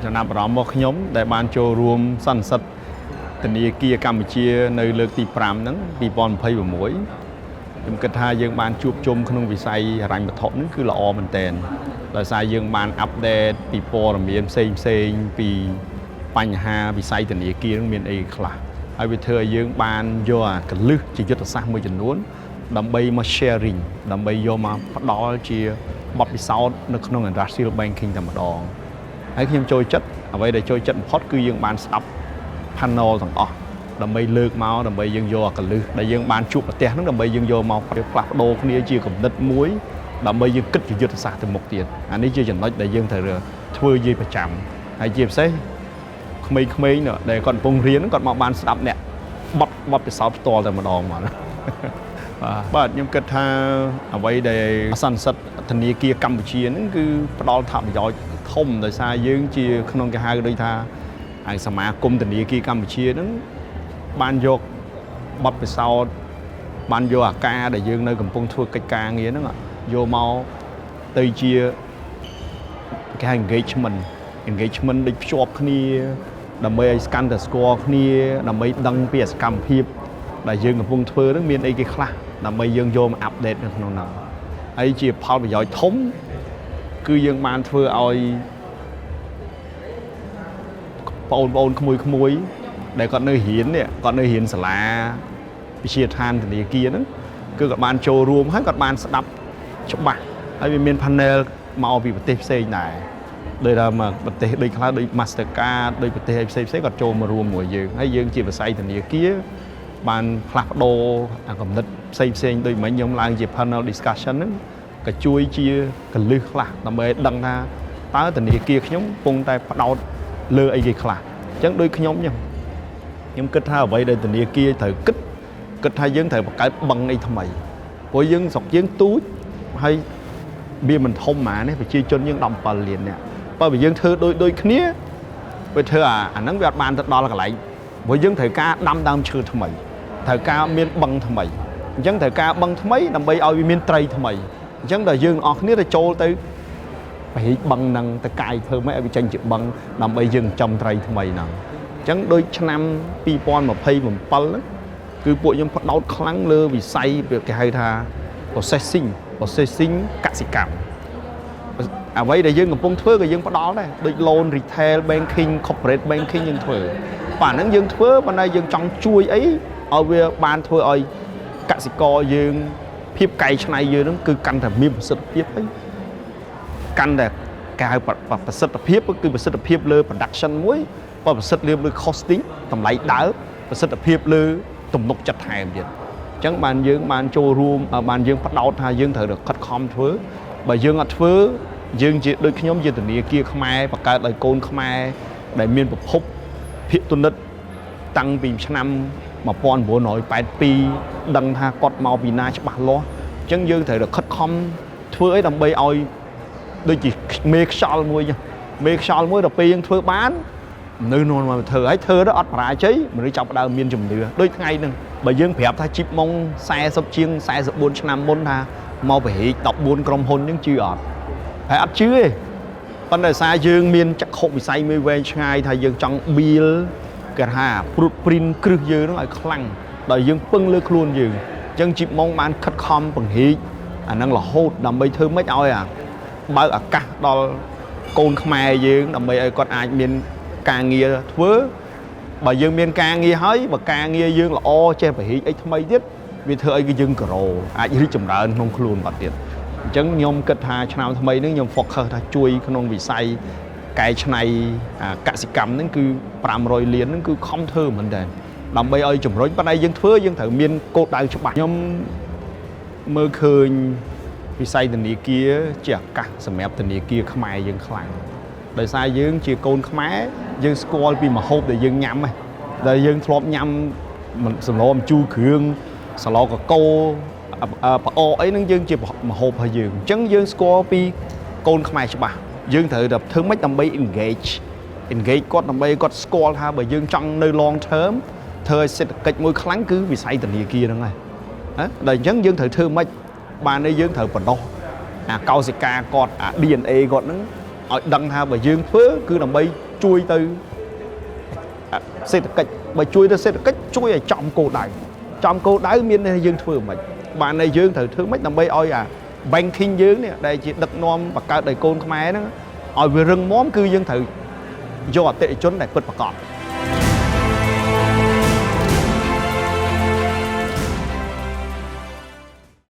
ចំណាប់អារម្មណ៍របស់ខ្ញុំដែលបានចូលរួមសន្និសីទធនាគារកម្ពុជានៅលើកទី5ហ្នឹង2026ខ្ញុំគិតថាយើងបានជួបជុំក្នុងវិស័យហិរញ្ញវត្ថុហ្នឹងគឺល្អមែនទែនដោយសារយើងបាន update ពីព័ត៌មានផ្សេងផ្សេងពីបញ្ហាវិស័យធនាគារហ្នឹងមានអីខ្លះហើយវាធ្វើឲ្យយើងបានយកអាគន្លឹះជាយុទ្ធសាស្ត្រមួយចំនួនដើម្បីមក sharing ដើម្បីយកមកផ្ដល់ជាបទពិសោធន៍នៅក្នុង industrial banking តែម្ដងហើយខ្ញុំចូលចិត្តអ្វីដែលចូលចិត្តបំផុតគឺយើងបានស្ដាប់ panel ទាំងអស់ដើម្បីលើកមកដើម្បីយើងយកអាគន្លឹះដែលយើងបានជួបប្រទះហ្នឹងដើម្បីយើងយកមកផ្លាស់ប្ដូរគ្នាជាគំនិតមួយដើម្បីយើងគិតជាយុទ្ធសាស្ត្រទៅមុខទៀតអានេះជាចំណុចដែលយើងត្រូវធ្វើជាប្រចាំហើយជាពិសេសក្មេងៗដែលគាត់កំពុងរៀនគាត់មកបានស្ដាប់អ្នកបត់បត់ពិសោធន៍ផ្ទាល់តែម្ដងមកណាបាទបាទខ្ញុំគិតថាអ្វីដែលសន្និសីទធនាគារកម្ពុជាហ្នឹងគឺផ្ដល់អត្ថប្រយោជន៍ធំដោយសារយើងជាក្នុងគេហៅដូចថាហើយសមាគមធនាគារកម្ពុជាហ្នឹងបានយកបទពិសោធន៍បានយកអាការដែលយើងនៅកំពុងធ្វើកិច្ចការងារហ្នឹងយកមកទៅជាគេហៅ engagement engagement ដូចភ្ជាប់គ្នាដើម្បីឲ្យស្កាន់តែស្គាល់គ្នាដើម្បីដឹងពីសកម្មភាពដែលយើងកំពុងធ្វើហ្នឹងមានអីគេខ្លះដើម្បីយើងយកមក update នៅក្នុងហ្នឹងហើយជាផលប្រយោជន៍ធំគឺយើងបានធ្វើឲ្យបងប្អូនក្មួយក្មួយដែលគាត់នៅរៀននេះគាត់នៅរៀនសាលាវិទ្យាឋានធនាគារហ្នឹងគឺគាត់បានចូលរួមហើយគាត់បានស្ដាប់ច្បាស់ហើយវាមាន panel មកពីប្រទេសផ្សេងដែរដោយថាមកប្រទេសដូចខ្លះដូច Mastercard ដូចប្រទេសអីផ្សេងផ្សេងគាត់ចូលមករួមមួយយើងហើយយើងជាវិស័យធនាគារបានផ្លាស់ប្ដូរអាគំនិតផ្សេងផ្សេងដូចមិញខ្ញុំឡើងជា panel discussion ហ្នឹងក៏ជួយជាគន្លឹះខ្លះដើម្បីឲ្យដឹងថាតើធនាគារខ្ញុំកំពុងតែផ្ដោតលើអីគេខ្លះអញ្ចឹងដូចខ្ញុំអញ្ចឹងខ្ញុំគិតថាអ្វីដែលធនាគារត្រូវគិតគិតថាយើងត្រូវបង្កើតបឹងអីថ្មីព្រោះយើងស្រុកយើងទូចហើយវាមិនធំហ្មងនេះប្រជាជនយើង17លាននាក់បើបើយើងធ្វើដូចដូចគ្នាវាធ្វើអាអាហ្នឹងវាអត់បានទៅដល់កន្លែងព្រោះយើងត្រូវការដាំដើមឈើថ្មីត្រូវការមានបឹងថ្មីអញ្ចឹងត្រូវការបឹងថ្មីដើម្បីឲ្យវាមានត្រីថ្មីអញ្ចឹងដល់យើងអស់គ្នាទៅចូលទៅពហិបឹងហ្នឹងទៅកាយធ្វើម៉េចឲ្យវាចេញជាបឹងដើម្បីយើងចំត្រីថ្មីហ្នឹងអញ្ចឹងដូចឆ្នាំ2027ហ្នឹងគឺពួកខ្ញុំផ្ដោតខ្លាំងលើវិស័យគេហៅថា processing processing កសិកម្មអ្វីដែលយើងកំពុងធ្វើក៏យើងផ្ដល់ដែរដូច loan retail banking corporate banking យើងធ្វើបាទហ្នឹងយើងធ្វើប៉ុន្តែយើងចង់ជួយអីឲ្យវាបានធ្វើឲ្យកសិករយើងភាពកែច្នៃយើងហ្នឹងគឺកាន់តែមានប្រសិទ្ធភាពហើយកាន់តែគេហៅប្រសិទ្ធភាពគឺប្រសិទ្ធភាពលើ production មួយបើប្រសិទ្ធភាពលើ costing តម្លៃដើមប្រសិទ្ធភាពលើទំនុកចិត្តថែមទៀតអញ្ចឹងបានយើងបានចូលរួមបានយើងផ្ដោតថាយើងត្រូវតែខិតខំធ្វើបើយើងអត់ធ្វើយើងជាដូចខ្ញុំជាធនាគារខ្មែរបង្កើតឲ្យកូនខ្មែរដែលមានប្រភពភាគទុនិតតាំងពីឆ្នាំ1982ដឹងថាគាត់មកពីណាច្បាស់លាស់អញ្ចឹងយើងត្រូវតែខិតខំធ្វើអីដើម្បីឲ្យដូចជាមេខ្យល់មួយចឹងមេខ្យល់មួយដល់ពេលយើងធ្វើបានមនុស្សនាំមកធ្វើហើយធ្វើទៅអត់បរាជ័យមនុស្សចាប់ផ្ដើមមានជំនឿដូចថ្ងៃហ្នឹងបើយើងប្រាប់ថាជីបម៉ុង40ជាង44ឆ្នាំមុនថាមកពហិ14ក្រុមហ៊ុនហ្នឹងជឿអត់ហើយអត់ជឿទេប៉ុន្តែសារយើងមានចក្ខុវិស័យមួយវែងឆ្ងាយថាយើងចង់ build គេថាព្រួតព្រីនគ្រឹះយើងហ្នឹងឲ្យខ្លាំងដោយយើងពឹងលើខ្លួនយើងអញ្ចឹងជីបម៉ុងបានខិតខំពង្រីកអាហ្នឹងរហូតដើម្បីធ្វើម៉េចឲ្យអាបើកឱកាសដល់កូនខ្មែរយើងដើម្បីឲ្យគាត់អាចមានការងារធ្វើបើយើងមានការងារហើយបើការងារយើងល្អចេះពហិអីថ្មីទៀតវាធ្វើឲ្យយើងក្រអាចរីកចម្រើនក្នុងខ្លួនគាត់ទៀតអញ្ចឹងខ្ញុំគិតថាឆ្នាំថ្មីនេះខ្ញុំ focus ថាជួយក្នុងវិស័យកែច្នៃកសិកម្មហ្នឹងគឺ500លានហ្នឹងគឺខំធ្វើមែនតើដើម្បីឲ្យជំរុញប៉ុន្តែយើងធ្វើយើងត្រូវមានគោលដៅច្បាស់ខ្ញុំមើលឃើញវិស័យធនាគារជាឱកាសសម្រាប់ធនាគារខ្មែរយើងខ្លាំងដោយសារយើងជាកូនខ្មែរយើងស្គាល់ពីម្ហូបដែលយើងញ៉ាំហ្នឹងដែលយើងធ្លាប់ញ៉ាំសម្លម្ជូរគ្រឿងសឡកកោផ្អកអីហ្នឹងយើងជាម្ហូបរបស់យើងអញ្ចឹងយើងស្គាល់ពីកូនខ្មែរច្បាស់យើងត្រូវតែធ្វើម៉េចដើម្បី engage engage គាត់ដើម្បីគាត់ស្គាល់ថាបើយើងចង់នៅ long term ធ្វើឲ្យសេដ្ឋកិច្ចមួយខ្លាំងគឺវិស័យធនាគារហ្នឹងហើយណាដល់អញ្ចឹងយើងត្រូវធ្វើម៉េចបាននេះយើងត្រូវបណ្ដុះអាកោសិកាគាត់អា DNA គាត់ហ្នឹងឲ្យដឹងថាបើយើងធ្វើគឺដើម្បី ជួយទៅសេដ្ឋកិច្ចបើជួយទៅសេដ្ឋកិច្ចជួយឲ្យចំគោលដៅចំគោលដៅមានន័យថាយើងធ្វើមិនបានន័យយើងត្រូវធ្វើមិនដើម្បីឲ្យអា banking យើងនេះដែលជាដឹកនាំបង្កើតដោយកូនខ្មែរហ្នឹងឲ្យវារឹងមាំគឺយើងត្រូវយកអតិថិជនដែលពិតប្រាកដ។